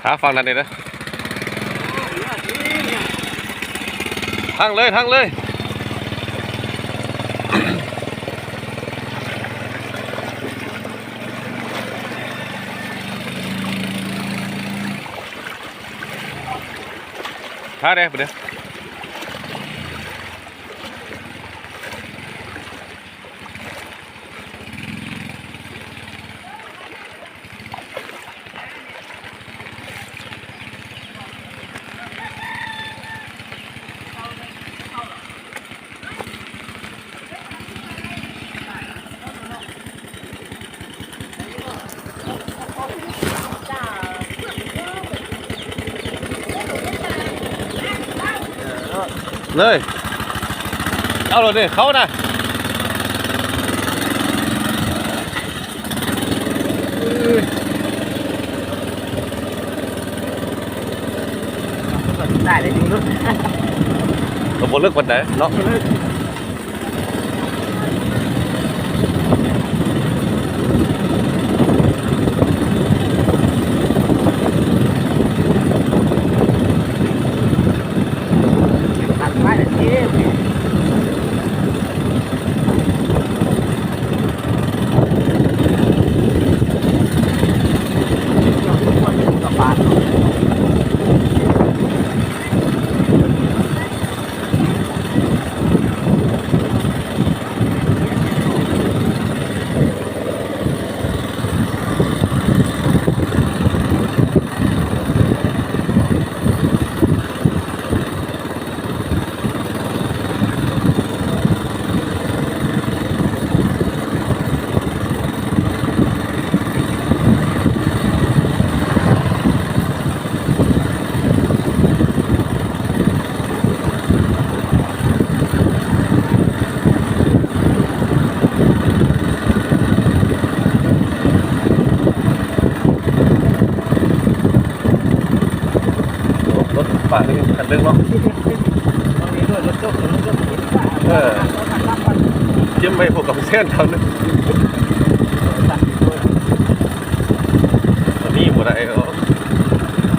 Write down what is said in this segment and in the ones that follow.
ຫາຝັ່ງນັ້ນເດີ. ທາງເລີຍ ທາງເລີຍ. ຫາເດ້ ພຸ້ນເດ້. ເລີຍ ເອົາໂລດເດ້ ເຂົ້ານະ. ໄດ້ ໄດ້ຢູ່ເນາະ ກໍບໍ່ເລິກປານໃດເນາະ. ລົດປາດໜຶ່ງ ຄັນໜຶ່ງເນາະ. ເອີ ເກັບໄວ້ພວກກັບແຊນເຂົາເນາະ. ອັນນີ້ບໍ່ໄດ້ເນາະ.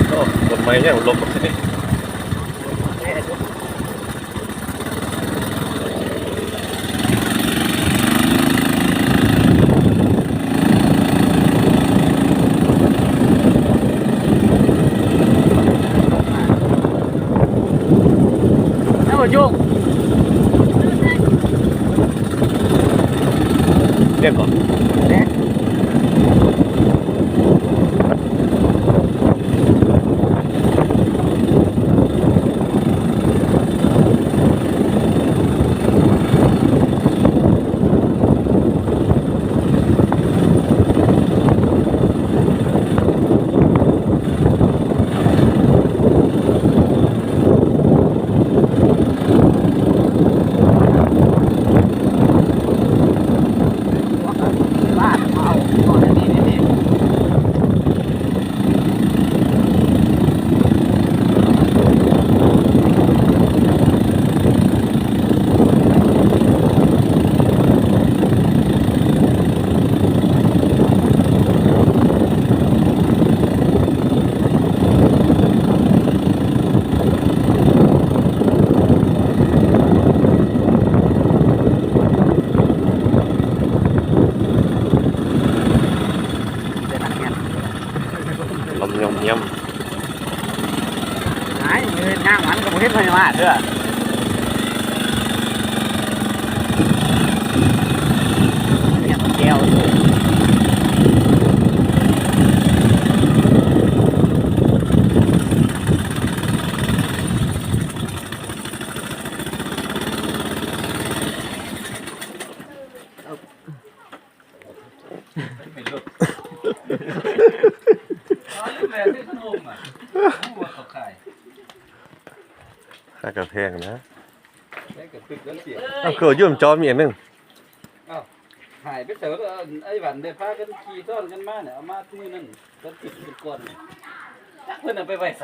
ໂອ້ ຕົ້ນໄມ້ຫຍັງລົ້ມບັກຊະນິດ. ເອົາໂຍກ ເດັດບໍ່ ເດັດ. ລຳຍ່ອມຍ່ຳ ຫາຍ ເຮັດງານມັນກໍບໍ່ເຫັນພະຍາບາດເທື່ອ. ອໍ ລືມແລ້ວ ຊື້ຂະໜົມອະ ຮູ້ວ່າເຂົາຂາຍ ຫາກະແພງນະ ແພງກະຕຶກກັນເສຍ ເອົາ ຄືຢູ່ຈອມອີກອັນໜຶ່ງ ເອົ້າ ຫາຍໄປໃສວະ? ເອີ ໄອ້ຫວັນໄດ້ພາກັນຂີ່ຊ້ອນກັນມານີ້ ເອົາມາມື້ນັ້ນ ຕອນຕິດກັນກ່ອນ ຈັກເພິ່ນເອົາໄປໄວ້ໃສ?